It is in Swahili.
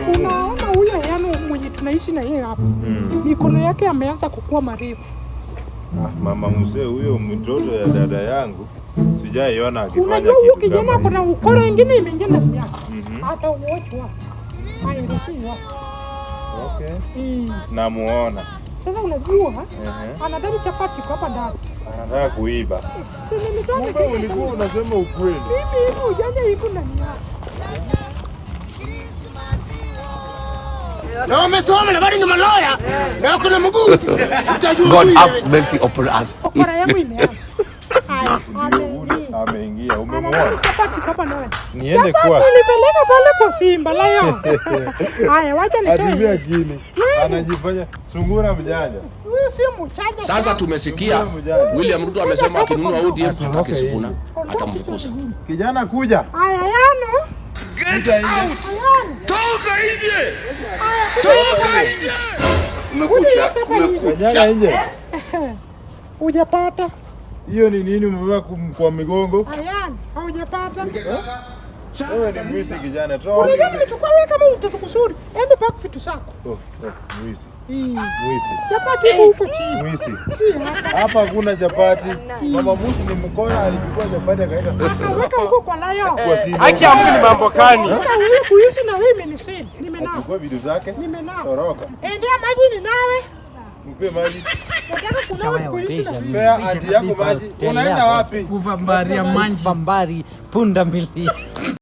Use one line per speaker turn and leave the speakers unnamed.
Mama Mu.
Unaona huyo yani mwenye tunaishi na yeye hapa, mikono yake ameanza kukua marefu.
Ah, mama mzee, huyo mtoto ya dada yangu sijaiona akifanya
Unajua huyu
kitu
kijana
kama
kuna
hiyo.
ukora ingine imeingia ndani yake. Hata uochwa airuhusiwa.
Namuona.
Sasa unajua anadhani chapati kwa hapa ndani.
Anataka kuiba.
Si nimetoa.
Kumbe ulikuwa unasema ukweli.
Mimi hivi ujanja iko ndani yake.
Na wamesoma na bado ni malawyer na wako na mguu. Utajua
God
tu
have
wewe.
Mercy upon us.
Ukora yangu imeanza. Haya,
Ndio ule
ameingia.
ameingia. Umemuona?
Anadhani chapati kwa hapa ndani.
Niende
Chapati
kwa.
ulipeleka pale kwa Simba layo. Haya, wacha
Atumia
nitoe.
akili. Anajifanya sungura mjanja.
Huyu sio mchanja.
Sasa tumesikia
Sungura mjanja.
William Ruto amesema akinunua ODM hataki Sifuna, atamfukuza.
Kijana kuja.
Haya, yano.
Kuja nje.
Ayano. Toka nje. Toka nje. Umekuja.
Kanyaga nje.
Hujapata.
Hiyo ni nini umebeba kwa migongo?
Ayano, haujapata.
Wewe ni mwizi kijana. Toa.
Unajua nimechukua wewe kama mtoto mzuri. Ende pack vitu zako.
Oh, oh, mwizi. Mwizi.
Chapati iko huko chini.
Mwizi.
Si hapa.
Hapa hakuna chapati. Mama Musu ni mkora, alichukua chapati akaweka
Akaweka huko kwa layo.
kwa simu.
Haki ya Mungu ni mambo gani?
Sasa wewe kuishi na wewe imenishinda. Nimenawa.
Achukua vitu zake.
Nimenawa.
Toroka.
Endea maji ni nawe.
Mpe maji.
Nataka kunawa kuishi na wewe.
Pea anti yako maji. Unaenda wapi?
Kuvambaria manji.
Vambari punda milia.